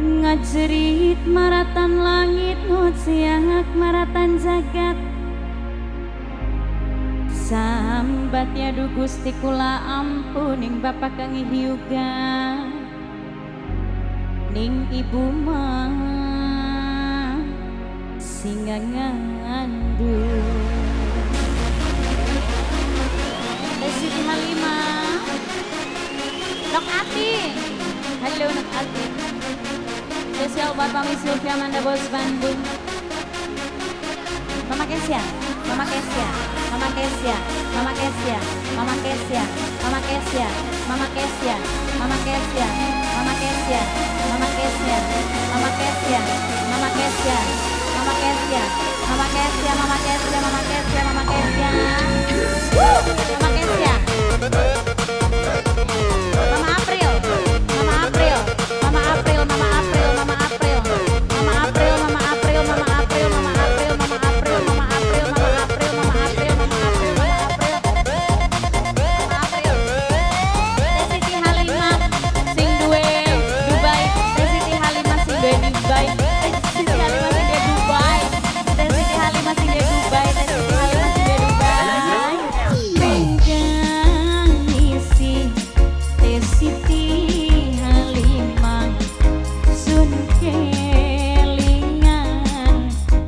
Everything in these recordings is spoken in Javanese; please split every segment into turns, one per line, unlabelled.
Ngajerit maratan langit ngociak maratan jagat. Sambat ya du Gusti kula ampun ning bapak kang hyuga ning ibu mah singa ngandung. Siti Halimah Nok Ati, halo Nok Ati. Spesial buat Mami Sylvia Manda Bos Bandung. Mama Kesya, Mama Kesya, Mama Kesya, Mama Kesya, Mama Kesya, Mama Kesya, Mama Kesya, Mama Kesya, Mama Kesya, Mama Kesya, Mama Kesya, Mama Kesya, Mama Kesya, Mama Kesya, Mama Kesya, Mama Kesya, Mama Kesya, Mama Kesya, Mama April, Mama April, Mama April, Mama April, Mama April, Mama April, Mama April, Mama April, Mama April, Mama April, Mama April, Mama April, Mama April, Mama April, Mama April, Mama April. Teh Siti Halimah sing duwe Dubai, Teh Siti Halimah sing duwe Dubai, Teh Siti Halimah sing duwe Dubai, Teh Siti Halimah sing duwe Dubai, Teh Siti Halimah sing duwe Dubai. Pegang isi Teh Siti Halimah sun kelingan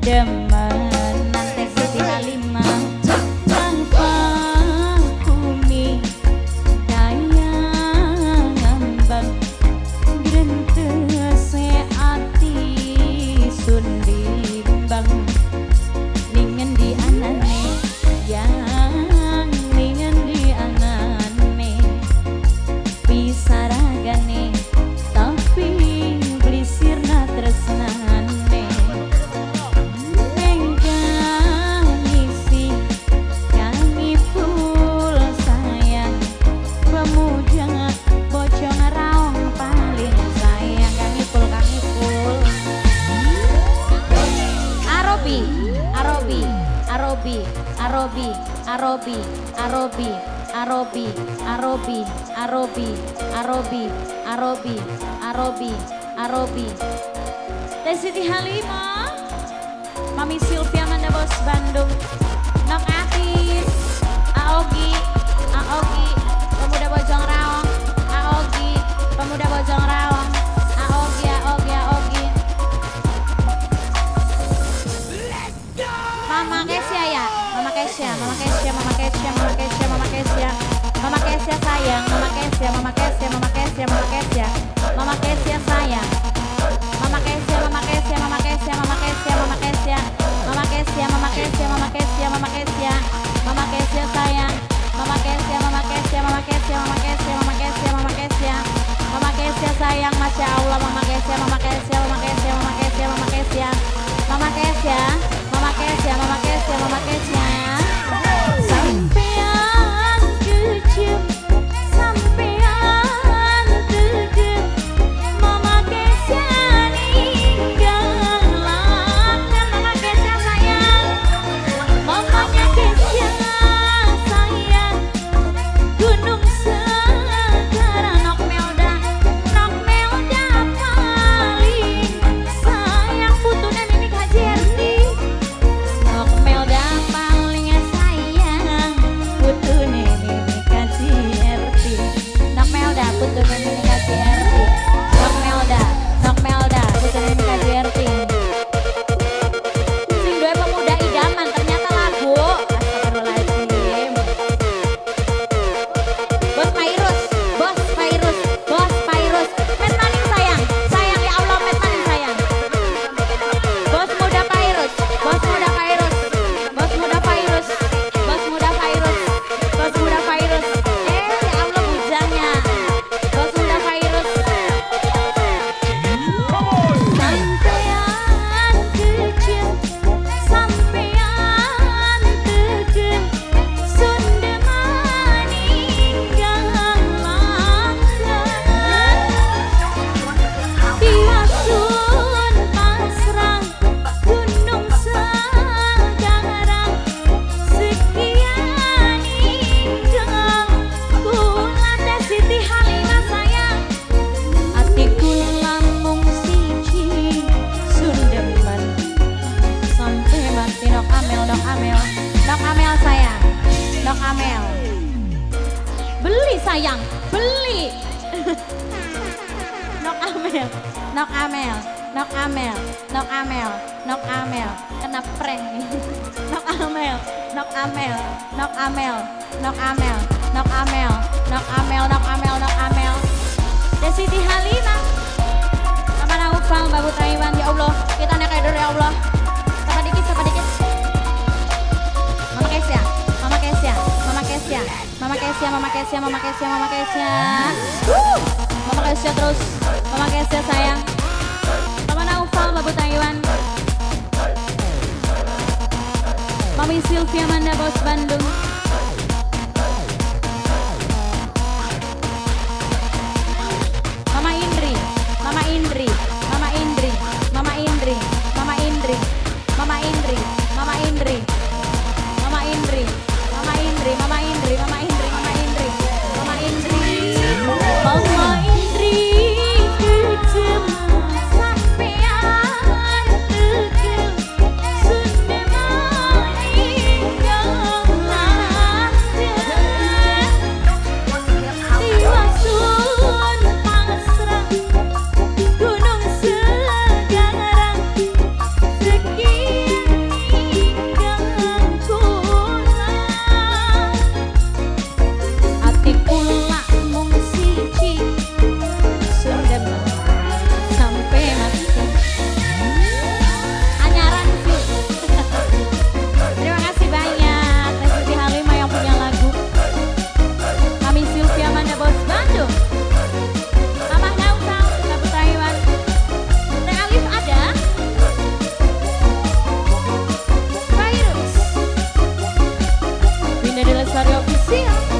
demenan Teh Siti Halimah tanpa kumi kaya ngambang grentese ati sun limbang ning ngendi anane yang ning ngendi anane pisaragane tapi beli sirna tresnane. Penggang isi kami pul sayang pemuda bocong raong paling sayang kami pul kami pul. Arobi, Arobi, Arobi, Arobi, Arobi, Arobi, Arobi, Arobi, Arobi, Arobi, Arobi, Arobi, Arobi. Teh Siti Halimah, Mami Sylvia Manda Bos Bandung, Nok Atis, Aogi, Aogi, Pemuda Bojong Raong, Aogi, Pemuda Bojong Raong, Aogi, Aogi, Aogi. Mama Kesya ya, Mama Kesya, Mama Kesya, Mama Kesya, Mama Kesya, Mama Kesya, Mama Kesya sayang, Mama Kesya, Mama Kesya, Mama Kesya, Mama Kesya, Mama Kesya sayang, Mama Kesya, Mama Kesya, Mama Kesya, Mama Kesya, Mama Kesya, Mama Kesya, Mama Kesya, Mama Kesya, Mama Kesya, Mama Kesya sayang, Mama Kesya, Mama Kesya, Mama Kesya, Mama Kesya, Mama Kesya, Mama Kesya, Mama Kesya sayang, Masya Allah, Mama Kesya, Mama Kesya, Mama Kesya, Mama Kesya, Mama Kesya, Mama Kesya, Mama Kesya, Mama Kesya, Mama Kesya. Sampean kejem, sampean tegem, Mama Kesya ninggalakan. Mama Kesya sayang, mamanya Kesya sayang, Gunung Segara Nok Melda, Nok Melda paling sayang putune Mimik Haji Erti. Nok Melda paling sayang putune Mimik Haji Erti. Nok Melda putune Mimik Haji Erti. Nok Melda, Nok Melda putune Mimik Haji Erti. Sing duwe pemuda idaman ternyata lagu. Astagfirullahaladzim. Bos Pairus, Bos Pairus, Bos Pairus. Met maning sayang, sayang ya Allah met maning sayang. Bos muda Pairus, Bos muda Pairus, Bos muda Pairus, Bos muda Pairus, Bos muda Pairus. Eh ya Allah bujangnya. Bos muda Beli. Nok Amel, Nok Amel, Nok Amel, Nok Amel, Nok Amel, kena prank nih. Nok Amel, Nok Amel, Nok Amel, Nok Amel, Nok Amel, Nok Amel, Nok Amel, Nok Amel. Desiti Halimah, Mama Naufal, Babu Taiwan, ya Allah, kita naik tidur ya Allah. Sapa dikit, sapa dikit. Mama Kesya, Mama Kesya, Mama Kesya, Mama Kesya, Mama Kesya, Mama Kesya, Mama Kesya. Mama Kesya terus, Mama Kesya sayang. Mama Naufal, Babu Taiwan. Mami Sylvia Manda Bos Bandung. Mama Indri, Mama Indri, Mama Indri, Mama Indri, Mama Indri, Mama Indri, Mama Indri, Mama Indri, Mama Indri, Mama Indri, Mama Indri, Mama Indri, Mama Indri, Mama Indri, kejem sampean tegel Official.